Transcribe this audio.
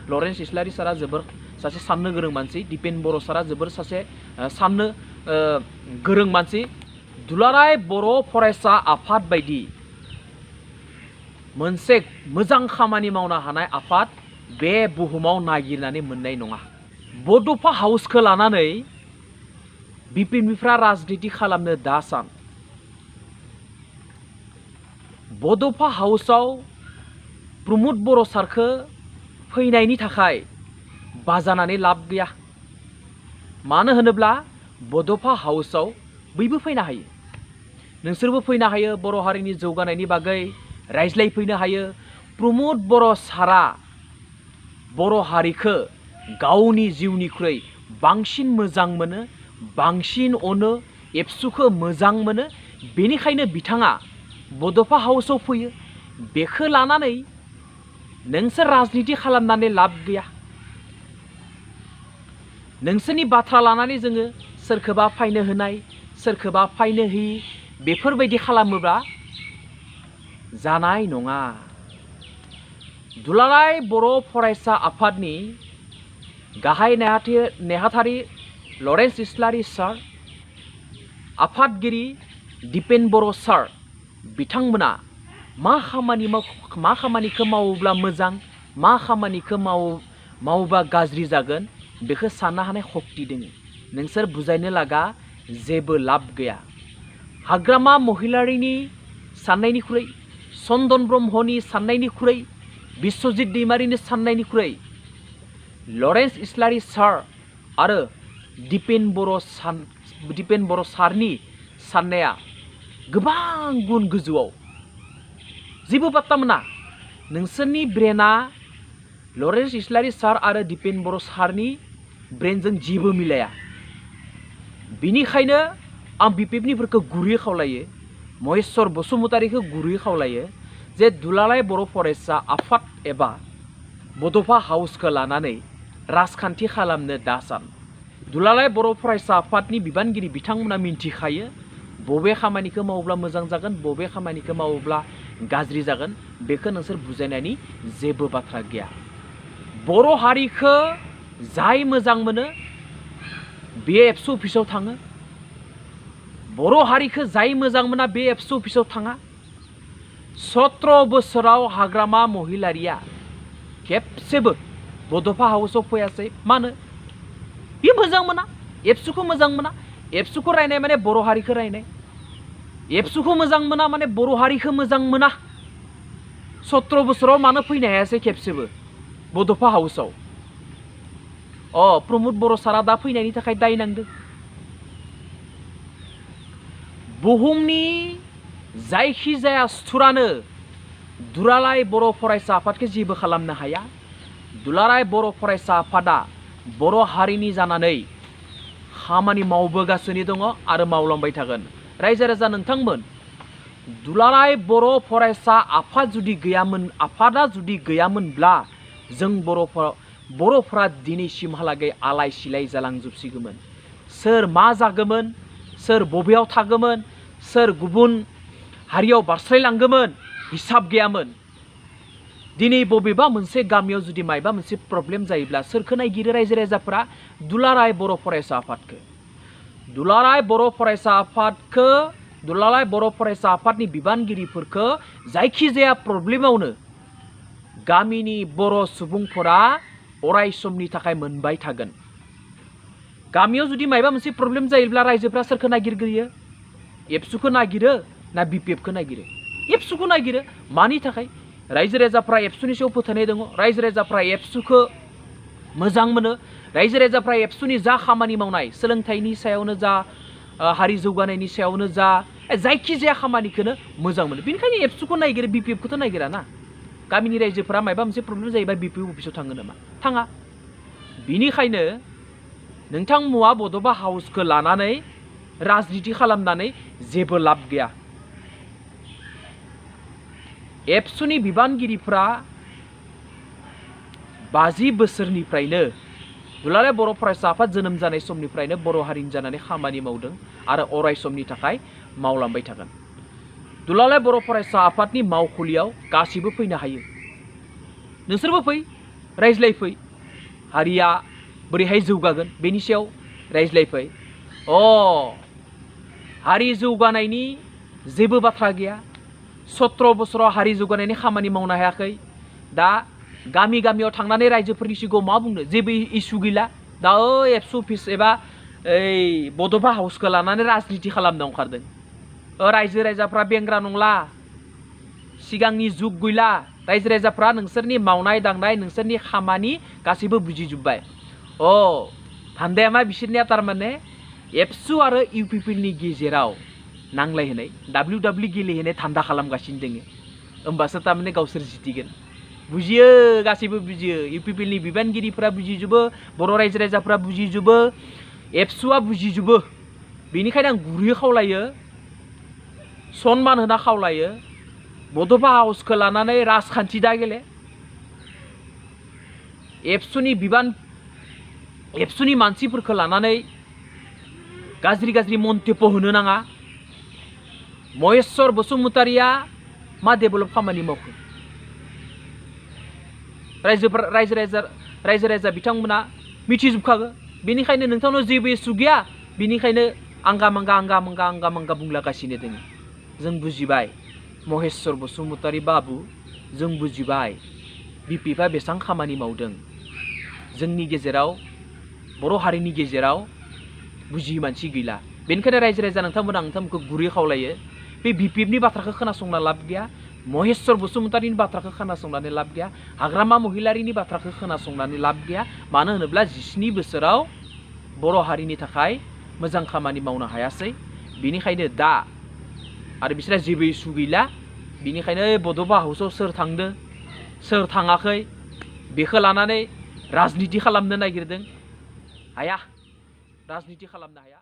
Lawrence इस्लारि सारा जोबोर सासे साननो गोरों मानसि, दिपेन बर' सारा जोबोर सासे साननो गोरों मानसि। दुलाराय बर' फरायसा आफाद बायदि मोनसे मोजां खामानि मावनो हानाय आफाद बे बुहुमाव नागिरनानै मोननाय नङा। बड'फा हाउसखौ लानानै बिपिएमनिफ्रा राजनिति खालामनो दा सान। बड'फा हाउसआव प्रमद बर' सारखौ फैनायनि थाखाय बाजानानै लाब गैया। मानो होनोब्ला बड'फा हाउसआव बयबो फैनो हायो, नोंसोरबो फैनो हायो, बर' हारिनि जौगानायनि बागै रायज्लायफैनो हायो। प्रमद बर' सारा बर' हारिखौ गावनि जिउनिख्रुइ बांसिन मोजां मोनो, बांसिन अनो, एबसुखौ मोजां मोनो। बेनिखायनो बिथाङा बड'फा हाउसआव फैयो। बेखौ लानानै नोंसोर राजनिति खालामनानै लाब गैया। नोंसोरनि बाथ्रा लानानै जोङो सोरखौबा फायनो होनाय, सोरखौबा फायनो होयि बेफोरबायदि खालामोब्ला जानाय नङा। दुलाराय बर' फरायसा आफादनि गाहाय नेहाथारि लरेन्स इस्लारि सार, आफादगिरि दिपेन बर' सार, बिथांमोना मा खामानिखौ मावोब्ला मोजां, मा खामानिखौ मावोब्ला गाज्रि जागोन बेखौ साननो हानाय शक्ति दङ। नोंसोर बुजायनो लागा जेबो लाब गैया। हाग्रामा महिलारिनि साननायनिख्रुइ, चन्दन ब्रह्मनि साननायनिख्रुइ, बिश्वजित दैमारिनि साननायनिख्रुइ लरेन्स इस्लारि सार आरो दिपेन बर' सारनि साननाया गोबां गुन गोजौआव। जेबो बाथ्रा मोना। नोंसोरनि ब्रेना लरेन्स इस्लारि सार आरो दिपेन बर' सारनि ब्रेनजों जेबो मिलाया। बिनिखायनो आं बिपिएफनिफोरखौ गुरै खावलायो, महेश्वर बसुमतारीखौ गुरै खावलायो जे दुलाराय बर' फरायसा आफाद एबा बड'फा हाउसखौ लानानै राजखान्थि खालामनो दा सान। दुलाराय बर' फरायसा आफादनि बिबानगिरि बिथांमोना मिन्थिखायो बबे खामानिखौ मावोब्ला मोजां जागोन, बबे खामानिखौ मावोब्ला गाज्रि जागोन। बेखौ नोंसोर बुजायनायनि जेबो बाथ्रा गैया। बर' हारिखौ जाय मोजां मोनो बे एबसु अफिसाव थाङो। बर' हारिखौ जाय मोजां मोना बे एबसु अफिसाव थाङा। 17 बोसोराव हाग्रामा महिलारिया खेबसेबो बड'फा हाउसआव फैयासै। मानो? बे मोजां मोना, एबसुखौ मोजां मोना। एबसुखौ रायनाय माने बर' हारिखौ रायनाय। एबसुखौ मोजां मोना माने बर' हारिखौ मोजां मोना। 17 बोसोराव मानो फैनो हायासै खेबसेबो बड'फा हाउसआव? प्रमद बर' सारा दा फैनायनि थाखाय दाय नांदों। बुहुमनि जायखिजाया सुथुरानो दुलाराय बर' फरायसा आफादखौ जेबो खालामनो हाया। दुलाराय बर' फरायसा आफादा बर' हारिनि जानानै खामानि मावबोगासिनो दङ आरो मावलांबाय थागोन। रायजो राजा नोंथांमोन, दुलाराय बर' फरायसा आफादा जुदि गैयामोनब्ला जों बर'फोरा दिनैसिमहालागै आलाय सिलाय जालांजोबसिगौमोन। सोर मा जागौमोन, सोर बबेयाव थागौमोन, सोर गुबुन हारियाव बारस्लायलांगौमोन हिसाब गैयामोन। दिनै बबेबा मोनसे गामियाव जुदि मायबा मोनसे प्रब्लेम जायोब्ला सोरखौ नायगिरो रायजो राजाफोरा? दुलाराय बर' फरायसा आफादखौ। दुलाराय बर' फरायसा आफादनि बिबानगिरिफोरखौ जायखिजाया प्रब्लेमावनो गामिनि बर' सुबुंफोरा अराय समनि थाखाय मोनबाय थागोन। गामियाव जुदि मायबा मोनसे प्रब्लेम जायोब्ला रायजोफ्रा सोरखौ नागिरग्रोयो? एबसुखौ नागिरो ना बिपिएफखौ नागिरो? एबसुखौ नागिरो। मानि थाखाय? रायजो राजाफ्रा एबसुनि सायाव फोथायनाय दङ। रायजो राजाफ्रा एबसुखौ मोजां मोनो। रायजो राजाफ्रा एबसुनि जा खामानि मावनाय, सोलोंथाइनि सायावनो जा, हारि जौगानायनि सायावनो जा, जायखिजाया खामानिखौनो मोजां मोनो। बेनिखायनो एबसुखौ नागिरो, बिपिएफखौथ' नागिरा ना। गामिनि रायजोफोरा मायबा मोनसे प्रब्लेम जायोबा बिपिएफ अफिसाव थाङो नामा? थाङा। बिनिखायनो नोंथांमोना बड'फा हाउसखौ लानानै राजनिति खालामनानै जेबो लाब गैया। एबसुनि बिबानगिरिफ्रा 50 बोसोरनिफ्रायनो दुलाराय बर' फरायसा आफाद जोनोम जानाय समनिफ्रायनो बर' हारिनि जानानै खामानि मावदों आरो अराय समनि थाखाय मावलांबाय थागोन। दुलाराय बर' फरायसा आफादनि मावखुलियाव गासिबो फैनो हायो। नोंसोरबो फै, रायज्लायफै हारिया बोरैहाय जौगागोन बेनि सायाव रायज्लायफै हारि जौगानायनि जेबो बाथ्रा गैया 17 बोसोराव हारि जौगानायनि खामानि मावनो हायाखै दा गामि गामियाव थांनानै रायजोफोरनि सिगाङाव मा बुंनो जेबो इसु गैला दा एबसु अफिस एबा बड'फा हाउसखौ लानानै राजनिति खालामनो ओंखारदों रायजो राजाफ्रा बेंग्रा नंला सिगांनि जुग गैला रायजो राजाफ्रा नोंसोरनि मावनाय दांनाय नोंसोरनि खामानि गासैबो बुजिजोब्बाय धान्दाया मा बिसोरनिया थारमाने एबसु आरो इउपिपिएलनि गेजेराव नांलायहोनाय WW गेलेहोनाय धान्दा खालामगासिनो दङ होमबासो थारमाने गावसोर जितिगोन बुजियो गासैबो बुजियो इउपिपिएलनि बिबानगिरिफ्रा बुजिजोबो बर' रायजो राजाफ्रा बुजिजोबो एबसुआ बुजिजोबो बेनिखायनो आं गुरैयै खावलायो सनमान होना खावलायो बड'फा हाउसखौ लानानै राजखान्थि दा गेले एबसुनि मानसिफोरखौ लानानै गाज्रि मन्तब्य होनो नाङा महेश्वर बसुमतारिया मा डेभेलप खामानि मावखो रायजो राजा बिथांमोना मिथिजोबखागो बेनिखायनो नोंथांनाव जेबो इसु गैया बेनिखायनो आंगा मांगा बुंलागासिनो दङ जों बुजिबाय महेश्वर बसुमतारि बाबु जों बुजिबाय बिपिएफआ बेसेबां खामानि मावदों जोंनि गेजेराव बर' हारिनि गेजेराव बुजियै मानसि गैला बेनिखायनो रायजो राजा नोंथांमोना नोंथांमोनखौ गुरै खावलायो बे बिपिएफनि बाथ्राखौ खोनासंना लाब गैया महेश्वर बसुमतारिनि बाथ्राखौ खोनासंनानै लाब गैया हाग्रामा महिलारिनि बाथ्राखौ खोनासंनानै लाब गैया मानो होनोब्ला 17 बोसोराव बर' हारिनि थाखाय मोजां खामानि मावनो हायासै बेनिखायनो दा आरो बिसोरा जेबो इसु गैला बेनिखायनो बड'फा हाउसआव सोर थांदों सोर थाङाखै बेखौ लानानै राजनिति खालामनो नागिरदों हाया राजनिति खालामनो हाया